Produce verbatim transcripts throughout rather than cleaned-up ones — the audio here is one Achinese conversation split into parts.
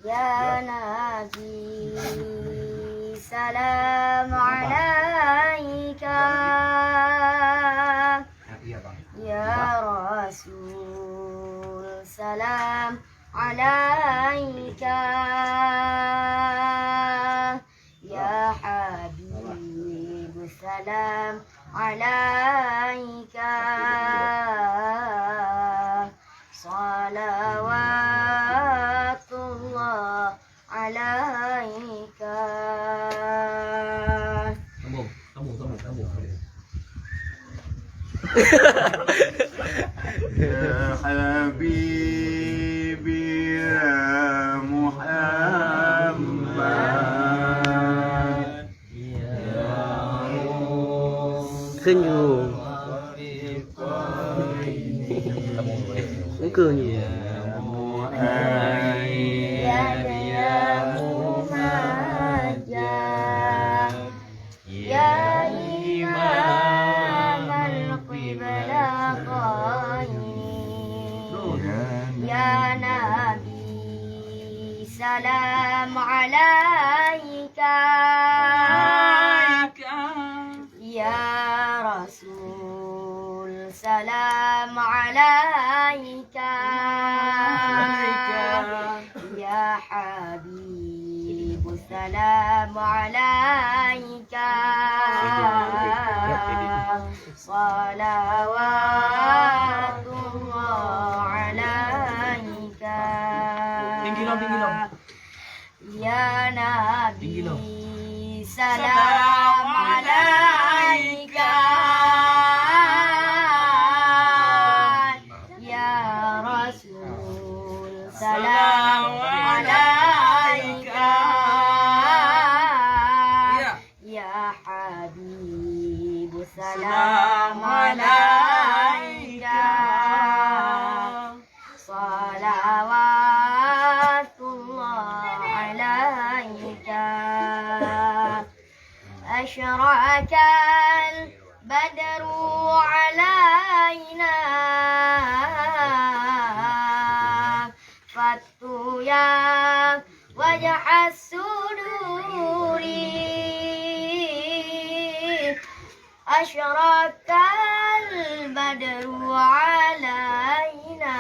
Ya Nabi, salam alaika. Ya Rasul, salam alaika. Ya Habib, salam alaika. Salawatullah alaika. Sambung, sambung, sambung, sambung. Ya Habibi, ya Muhammad. Senyum. Engkau ni. Ya Imam al-Qiblah qaini. Ya Nabi, salam alaika. Ya Rasul, salam alaika. Ya Habib, salam alaika. Salawatullah alaika. Tinggi lom, tinggi lom. Ya Nabi, tinggi lom. Salam alaika. Ya Rasul, salam alaika. Ya. Ya Habib, salam alaika. Salawatullah alaika. Asyraqal badru alaina. Fathu ya wajhas suduri. Asyraqal badru alaina.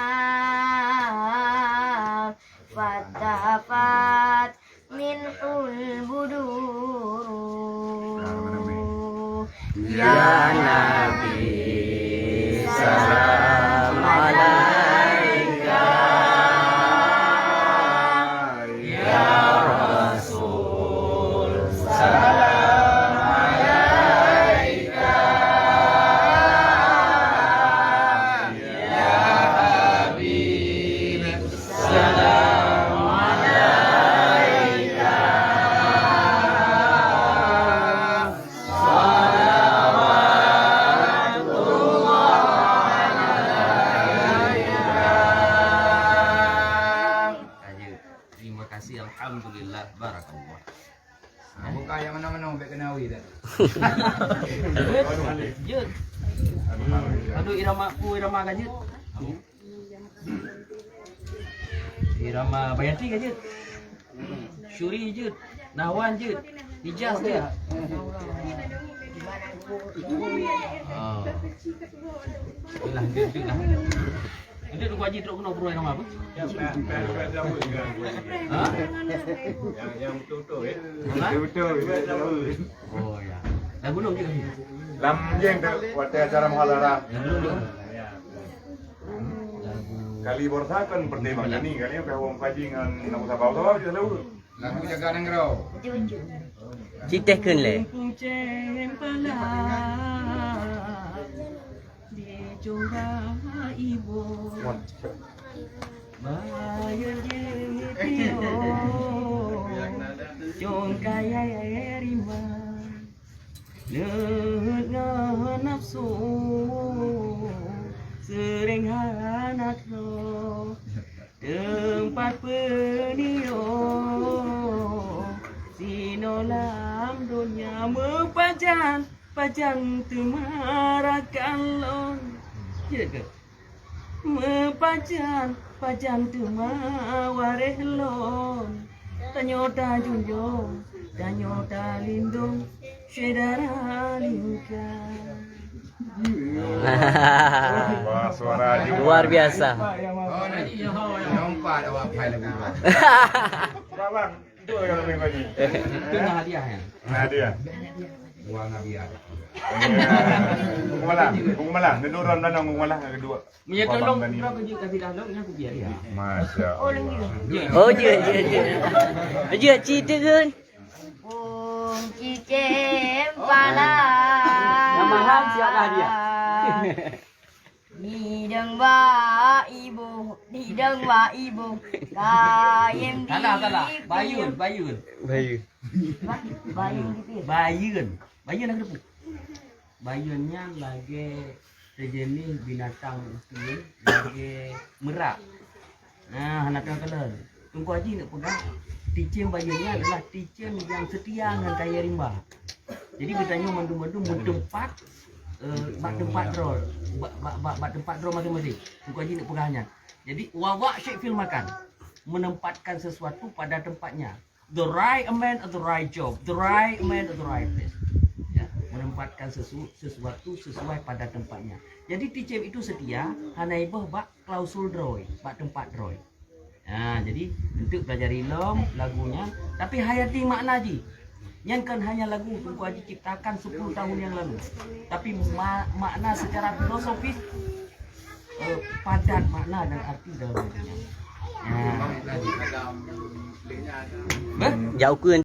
Fahtafat minhul buduru. Ya Nabi, salam alaika. Ya Rasul, salam alaika. Ya Habib, salam alaika. Salawatullah alaika. Lanjut. Terima kasih, alhamdulillah, barakallah. Buka yang mana-mana, bek kena awi dah. Jeuet. Aduh, irama, ku irama ka jeuet. Irama Bayanti ka jeuet. Syuri jeuet. Nahwan jeuet. Hijaz jeuet. Ah. Yalah, jeuet, jeuet lah. Jeuet, Teungku Haji trok keunoe peuruai nama apa? Ha? Yang, yang betul-betul, ya. Mana? Betul-betul, ya. Oh, ya. Dah gulung jeuet. Lam jeng tu, watèe acara muhadharah. Dah gulung jeuet. Kali baroesa kan peureulèe bak kani, kali nyan pih awak meukaji ngon Abu Sabah. Abu Sabah, jeuet lalu. Lagu jaga nanggroe. Citeh kheun lé. Di cuba ibu. Bayeue jitio. Cong kayèe rimba. Neuheut ngon nafsu, seuréng hana troh. Teumpat peunio, sinoe lam donya meupajan, pajan teuma rakan lôn. Jeuet keu? Meupajan, Pajan teuma waréh lôn, tanyoe tajunjung, tanyoe talindong, syedara lingka. Wah, suara Aji. Luar biasa. Oh, nanti yang hawa yang empat awak pai lagu. Bang, dua yang lebih banyak. Itu yang hadiah ya. Nah, dia. Buang hadiah. Bung Malang, Bung Malang, dia orang danang Bung Malang yang kedua. Menyatakan Abang dong Daniel. Berapa je kasih dah dong yang kubiar ya. Masya Allah. Oh, jeuet, jeuet, jeuet. Jeuet, ci teun. Bung cicém pala. Yang mahal siap lah dia. Dideng ba ibu, dideng ba ibu. Kayém di Salah, salah. Bayun, bayun. Bayu. Bayun di pih. Bayun. Bayun nak depu. Bayun nyan lagèe sejenis binatang uteuen lagèe merak. Nah, hana teuka kalon. Teungku Haji nak peugah, ticém bayun nyan adalah ticém yang setia ngon kayèe rimba. Jadi geutanyoe mandum-mandum beuteumpat eh, bak teumpat droe, bak, bak, bak, bak teumpat droe masing-masing. Teungku Haji nak peugah nyan. Jadi wawak syek film makan menempatkan sesuatu pada tempatnya. The right man at the right job, the right man at the right place. Ya, menempatkan sesu, sesuatu sesuai pada tempatnya. Jadi ticém itu setia, hana ibeuh bak klausul droe, bak teumpat droe. Ha, jadi untuk pelajari lom lagu nyan, tapi hayati makna jih. Nyan kan hanya lagu Teungku Haji ciptakan sepuluh tahun yang lalu. Tapi ma, makna secara filosofis eh, padat makna dan arti dalam lagu nyan. Ha. Beh? Jauh kuen